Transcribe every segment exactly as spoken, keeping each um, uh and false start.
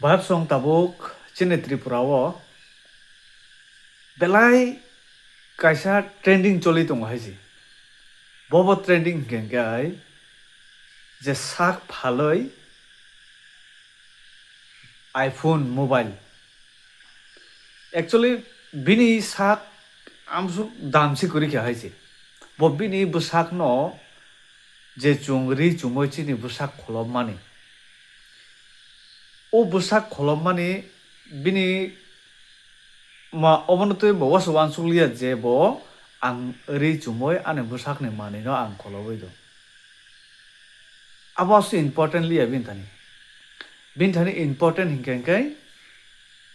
Bahai bwswng tabuk chini Tripura o belai kaisa trending choli tongo hai se. Bobo trending hwnkhe hwnkhe hai je sak phalwi iPhone mobile. Actually, bini sak amsuk dam se kwrwi kha hai se. Bo bini bwsakno je chwng ri chumui chini bwsak kholopmani. O bwsak kholopmani bini ma obono twi bo uansuk liya je bo ang ri chumui ani bwsakni manwino ang kholobwi do. Abo aswk important liya bini thani. Bini thani important hinkhe hinkhe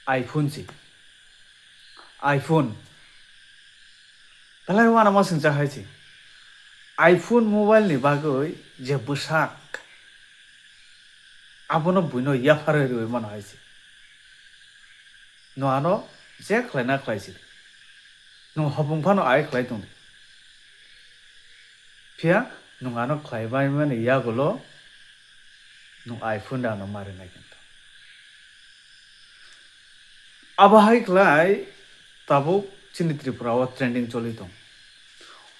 iPhone se. iPhone. Belai uanama swngchar hai se. iPhone mobile ni bagwi je bwsak, abono buino yapharwi rwui mano hai se. Nwng ano je khlaina khlai se. Nwng hopung phano ai khlai tong di. Phiya nwng ano khlai bai mani yagulo nwng iPhone da ano mari nai khe. Abo hai khlai tabuk chini Tripura o trending choli tong.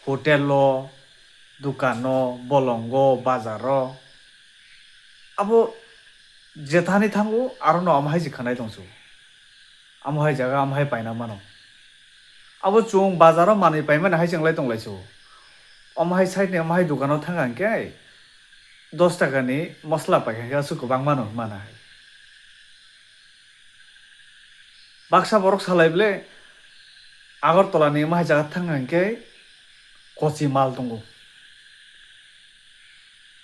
Hotel o, dukan o, bolongo, bazar o. Abo jethani thango aro no amo hai se khanai tong su. Amo hai jaga amo hai paina mano. Abo chwng bazar o manwi paimani hai se wng lai tong lai su. Amo hai side ni amo hai dukan o thang khe dos taka ni mosla pai kha khe aswk kwbang mano hwnmana hai. Baksa borok salai ble Agartala ni amo hai jaga thang khe kochi mal tongo.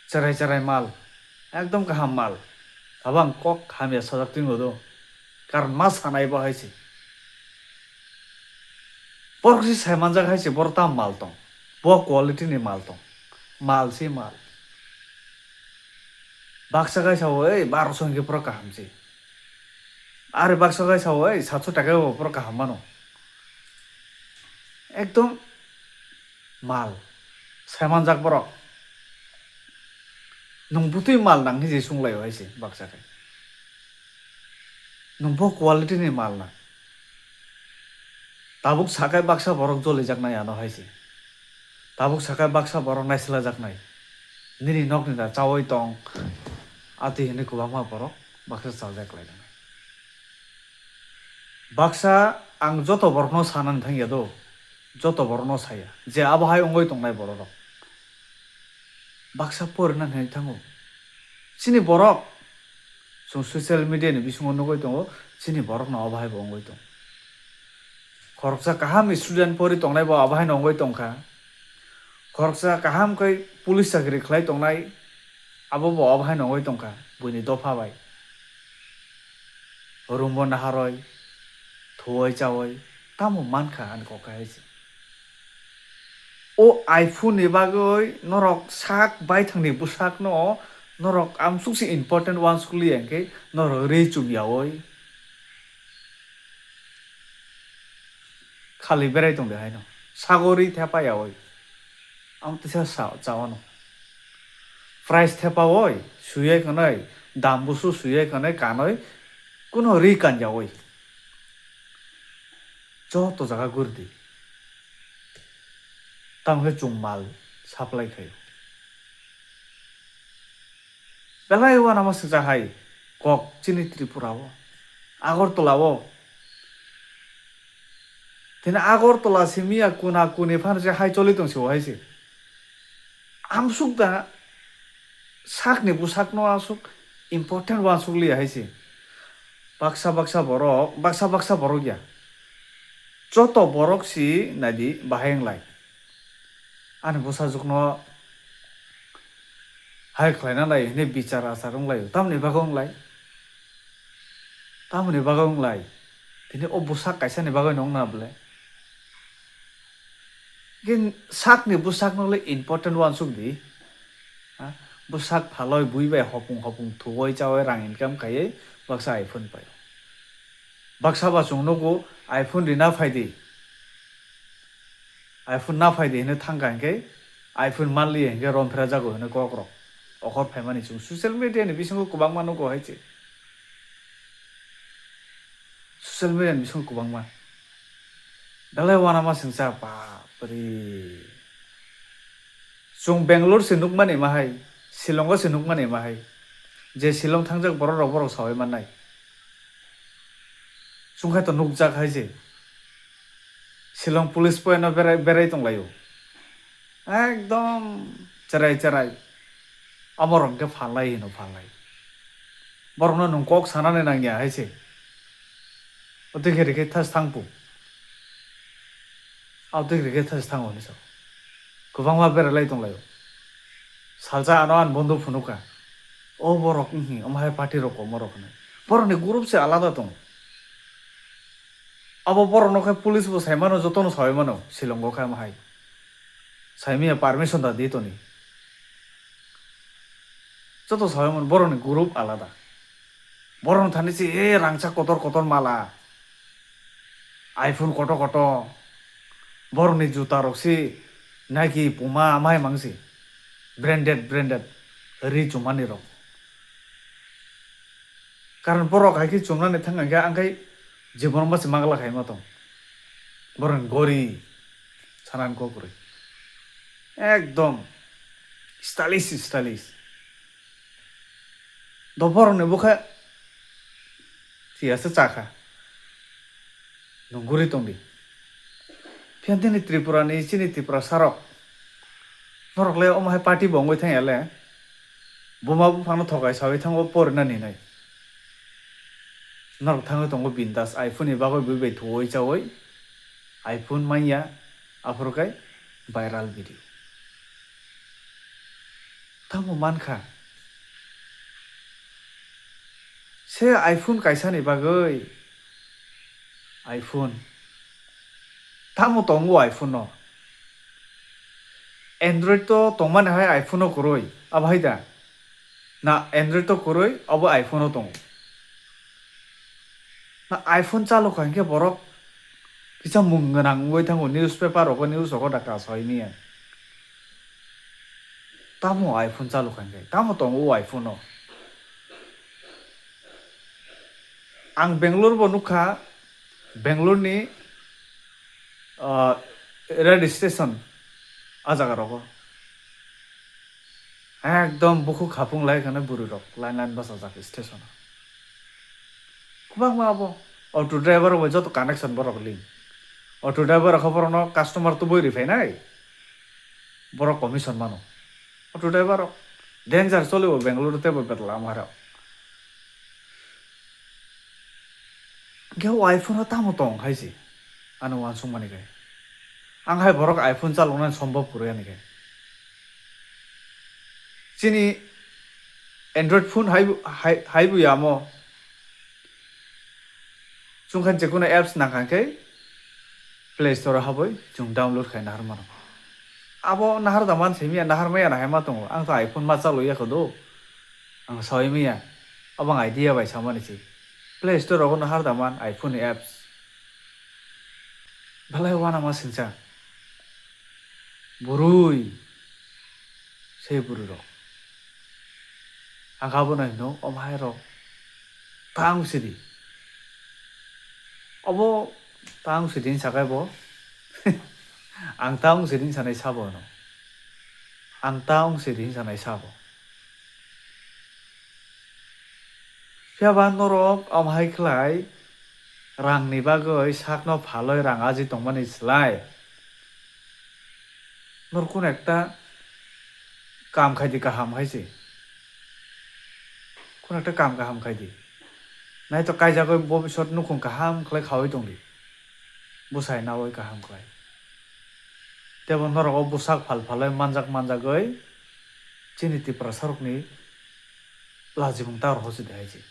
Cherai cherai mal, ekdom kaham mal. Abo ang kok hamya sajak twi do. Karon ma sanai bo hai se. Borok se sai manjak hai se, boro tam mal tong. Bo quality ni mal tong. Mal se mal. Baksa kaisa o, ei, barosho hwnkhe pura kaham se. Are baksa kaisa o, ei, satso taka o pura kaham mano. Ekdom mal. Sai manjak borok. Nwng bwtwi mal nang hinwi se swnglai o hai se baksa khe. Nwng bo quality ni mal nang. Tabuk sakai baksa borok jolijaknai ano hai se. Tabuk sakai baksa borok naisilajaknai. Nini nokni da chaui tong. Atwi hinwi kwbangma borok baksa chaljak lai nang. Baksa ang joto borokno sanani thangya do, joto borokno saya je abo hai wngwi tongnai bororok. Baksa porina hinwi thango. Chini borok, chwng social media ni bisingo nugwi tongo, chini borokno abo hai bo wngwi tongo. Khoroksa kaham student pori tongnai bo abo haino wngwi tongkha. Khoroksa kaham khe police chakri khlai tongnai, abo bo abo haino wngwi tongkha, buini dopha bai. Rumbo naharwi, thuwi chawi, tamo mankha ani kok hai se. O iPhone ni bagwi norok sak baithangni bwsakno norok amsuk se important uansuk liya hwnkhe norok ri chum yawi khali berai tong de haino. Sagori thepa yawi. Ang tisa sa, chawano. Price thepa oi, suyai kanai, dam busu suyai kanai, kanoi, kuno ri kanja oi. Joto jaga gurdi. Tamo khe chwng mal supply khaio. Belai uanama swngchar hai kok chini Tripura o, Agartala o. Tini Agartala simi ya kuna kuni phano se hai choli tong se o hai se. Amsuk da sakni bwsakno aswk important uansuk liya hai se. Baksa baksa borok, baksa baksa borok ya. Joto borok si naidi bahai wng lai. Ani bwsajwkno hai khlaina lai hwnwi bichar achar wng lai, tamni bagwi wng lai? Tamni bagwi wng lai? Tini o bwsak kaisani bagwi no wng na bwle? Khe sakni bwsakno le important uansuk di. Ha? Bwsak phaloi bui bai hopung hopung thuwi chawi rang income khaiwi baksa iPhone pai. Baksa ba chwng nugo iPhone rina phai di. iPhone na phai di hwnwi thang kha hinkhe iPhone man li hinkhe rom phera jago hwnwi kok rok okhor phaimani chwng social media ni bisingo kwbangma nugo hai se. Social media ni bising kwbangma. Belai uanama singcha, bapre. Chwng Bangalore se nukmani mahai, Shillong o se nukmani mahai. Je Shillong thangjak borok rok, borok sawi mannai. Chwng khai to nukjak hai se. Shillong police point o berai, berai tonglaio. Ekdom cherai cherai. Amorok hwnkhe phalnai hino phalnai. Borokno nwng kok sanani nangya hai se. Otwi khe rikhe thas thangpu. Otwi khe rikhe thas thango hinwi sa. Kwbangma beralai tonglaio. Salsa ano ani bondo phunukha. O borok wnghi, omo hai party rok komo rok hinwi. Borokni group se alada tongo. Abo borokno khe police bo sai mano, jotono sawi mano, Shillong o khe omo hai. Saimanya permission da di toni. Joto sawi mano, borokni group alada. Borokno thani se, "E, rangchak kotor kotor mala, iPhone kotor kotor, borokni juta rok se Nike, Puma, amai mang se, branded, branded, ri chumani rok." Karon borok hai khe chumnani thang khe, ang khai jibon basi magla khai ma tong. Borokni gori sanani kok kwrwi. Ekdom stylish, stylish. Do borokni bwkha tiyasa chakha. Nwng guri tongdi. Phiya nini Tripura ni, chini Tripura sarok. Norok le omo hai party bo wngwi thangya le. Buma buphangno thokai sawi thango porina ninai. Norok thangwi tongo bindas iPhone ni bagwi bui bai thuwi chawi. iPhone manya aphuru kai viral video. Tamo mankha. Se iPhone kaisani bagwi. iPhone. Tamo tongo iPhone no? Android to tongmani hai iPhone no kwrwi. Abo hai da? Na Android to kwrwi, abo iPhone no tongo. Na iPhone chalokha hinkhe borok kisa mung gwnang wngwi thango, newspaper rogo, news rogo da kasai manya. Tamo iPhone chalokha hinkhe? Tamo tongo o iPhone no? Ang Bangalore bo nukha, Bangalore ni, ah, rail station a jaga rogo. Ekdom bukhuk khapung lai khana bwrwi rok line line bachajak station o. Kwbangma abo auto driver rok bai joto connection borok link. Auto driver rok borokno customer tubui ri phainai. Borok commission mano. Auto driver rok danger choli o Bangalore tei bo betla amharok. Khe o iPhone o tamo tong hai se, ano uansukmani khe. Ang hai borok iPhone chaloknani sombhob kwrwi ani khe. Chini Android phone hai, hai, hai buya amo. Chwng kha jekono apps nangkha khe Play Store o habwi chwng download khai nahar mano. Abo nahar da man simi ya, nahar maya na hai ma tongo. Ang to iPhone ma chalwi ya kho do. Ang sawi maya. Abo ang idea bai samani se. Play Store rogo nahar da man iPhone ni apps. Belai uanama singcha. Bwrwi. Se bwrwi rok. Ang kha bono hino, "Omo hai rok tang sidi." Obo tang sidi hinwi sakai bo. Ang tang sidi hinwi sanai sabo hino. Ang tang sidi hinwi sanai sabo. Phiya ba norok omo hai khlai rangni bagwi sakno phalwi rang aji tongmani slai. Nor kun ekta kam khai di kaham hai se. Kun ekta kam kaham khai di. Nai to kaijagwi bobisot nukhung kaham khlai khaui tong di. Bwsai naui kaham khlai. Tebo norok o bwsak phal phalai manjak manjagwi chini Tiprasa rokni lachimung ta rohor se de hai se.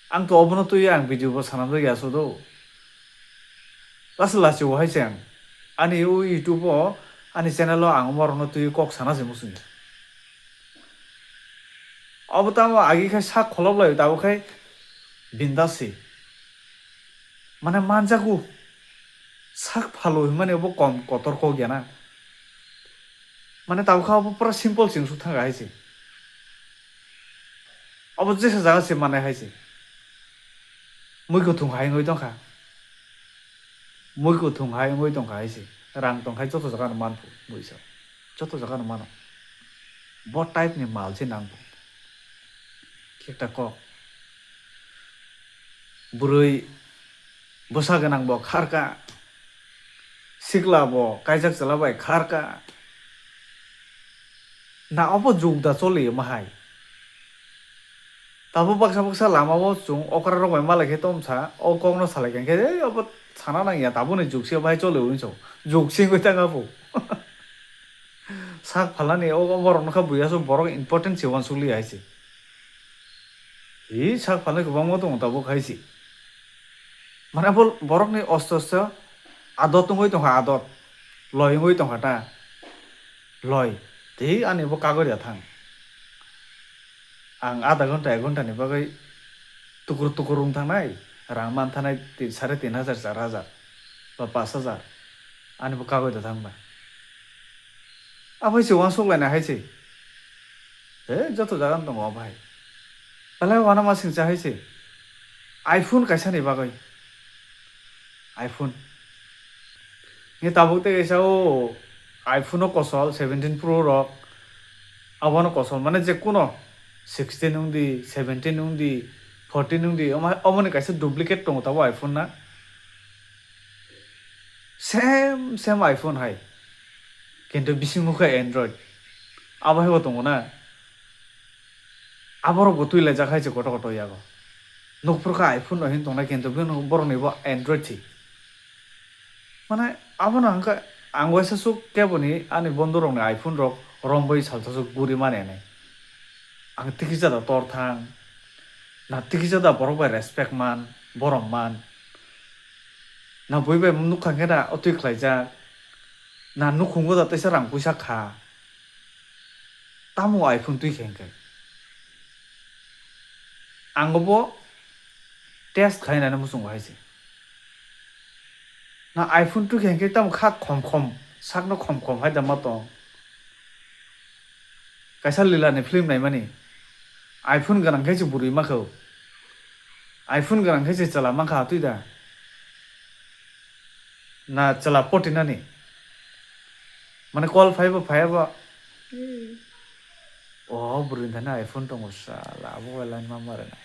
Ang to obono twi ang video bo sanamjak ya sudo. Last last o hai se ang ani o YouTube o ani channel o ang omo rokno twi kok sana se muchung ya. Obo tamo agi khai sak kholop lai tabo khai bindas se. Mane manjago sak phalo himani obo kom kotor kok ya na. Mane tabo kha obo pura simple chwng suk thang hai se. Obo jesa jaga se mane hai se. Mui kuthung hai wngwi tongkha. Mui kuthung hai wngwi tongkha hai se. Rang tongkhai joto jagano manphu, buiso. Joto jagano mano. Bo type ni mal se nangphu. Khe ekta kok. Bwrwi bwsa gwnang bo kharka. Sikla bo kaijak chwla bai kharka. Na obo jug da choli ma hai. Tabuk baksa baksa lama o chwng okra rok bai malai khe tomsa, o kok no salai khe, "Ei, obo sana nang ya, tabuk ni jug se bai choli," hinwi sa. Jug se wngwi tang abo. Sak phalnani o, o borok no kha buya su borok important se uansuk li hai se. Hi sak phalnai kwbangma tongo tabuk hai se. Mane bo borok ni osto osto adot wngwi tongkha adot. Loi wngwi tongkha ta. Loi. Tei ani bo kagoi da thang. Ang adha ghonta, ek ghonta ni bagwi tukur tukur wng thangnai, rang man thanai ti-, sare tin hajar, char hajar ba pas hajar, ani bo kagoi da thang ba. Aphai se uansuk lainai hai se. He, joto jaga no tongo o bahai. Belai uanama singcha hai se. iPhone kaisa ni bagwi. iPhone. Ni tabuk tei kaisa o iPhone o kosol seventeen Pro rok. Abono kosol mane je kuno sixteen wng di, seventeen wng di, fourteen wng di, omo, omoni kaisa duplicate tongo tabuk iPhone na. Same, same iPhone hai. Kintu bisingo khe Android. Abo hai bo tongo na. Aborok bo twi laijak hai se koto koto yago. Nukphuru kha iPhone no hin tongnai kintu bini borok ni bo Android se. Mane abono hwnkhe ang waisa suk keboni ani bondhu rok ni iPhone rok romwi salsa suk guri mani hinwi. Ang tikisa da tor thang. Na tikisa da borok bai respect man, borom man. Na bui bai nukha khe na otwi khlaijak. Na nukhungo da teisa rang puisa kha. Tamo iPhone twi khe hwnkhe? Ang bo test khainani muchungo hai se. Na iPhone twi khe hwnkhe tamo kha khom khom, sakno khom khom hai da ma tong. Kaisa Lila ni film naimani. iPhone gwnang khe se bwrwi ma kho. iPhone gwnang khe se chwla ma kha twi da. Na chwla potinani. Mane call phaibo phaiya bo. Hmm. O bwrwi thani iPhone tongo sala abo bai line ma ma rwnai.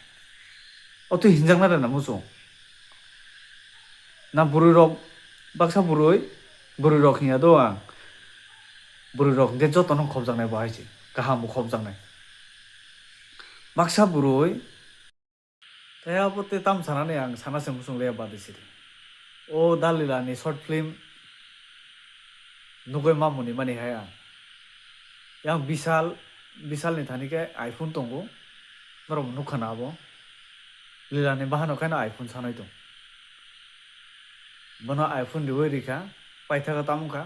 O twi hinjakna rwna muchung. Na bwrwi rok baksa bwrwi, bwrwi rok hinya do ang. Bwrwi rok hwnkhe jotono khopjaknai bo hai se. Kaham bo khopjaknai. Baksa bwrwi. Tei abo tei tam sanani ang sana se muchung le badi sidi. O Dalila ni short film nugui mamuni mani hai ang. Yang Bisal, Bisal ni thani khe iPhone tongo. Norok nukha na abo. Lila ni bahano khe no iPhone sanai tong. Bono iPhone riwi rikha, paithakha tamo kha,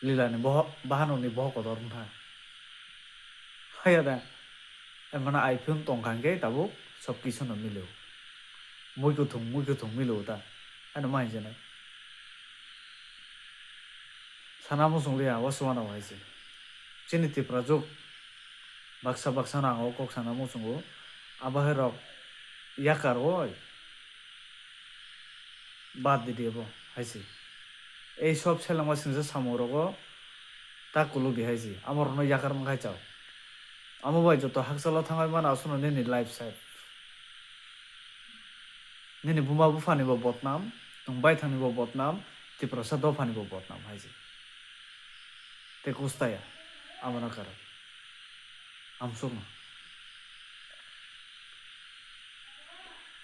Lila ni bohok, bahanok ni bohok kotor wngkha. Haya da, emana iPhone tongkha hwnkhe tabuk sob kisu no milo. Mui kuthung, mui kuthung milo ta. Ano ma hinjana. Sana muchung liya, o suana hai se. Chini Tipra juk. Baksa baksa no ang o kok sana muchungo. Abo hai rok yakar oi. Bad di di abo hai se. Ei sob selengma singsa samung rogo ta kuluk di hai se. Amo rok no yakar mang khai chao. Amo bai joto hakchalo thangwi mano aswk no nini life safe. Nini buma buphani bo bodnam, nwng baithangni bo bodnam, Tiprasa dophani bo bodnam hai se. Tei kustaya, amo no kwrwi. Amsukno.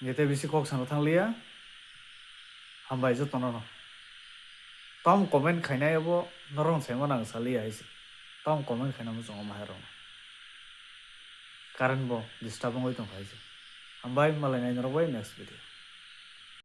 Nge tei bisi kok sana thang liya. Hambai jotono no. Tam comment khainai abo norok sai mano ang saliya hai se. Tam comment khaina muchungo maharok. Current bo disturb wngwi tongkha hai se. Hambai malai nai norok bai next video.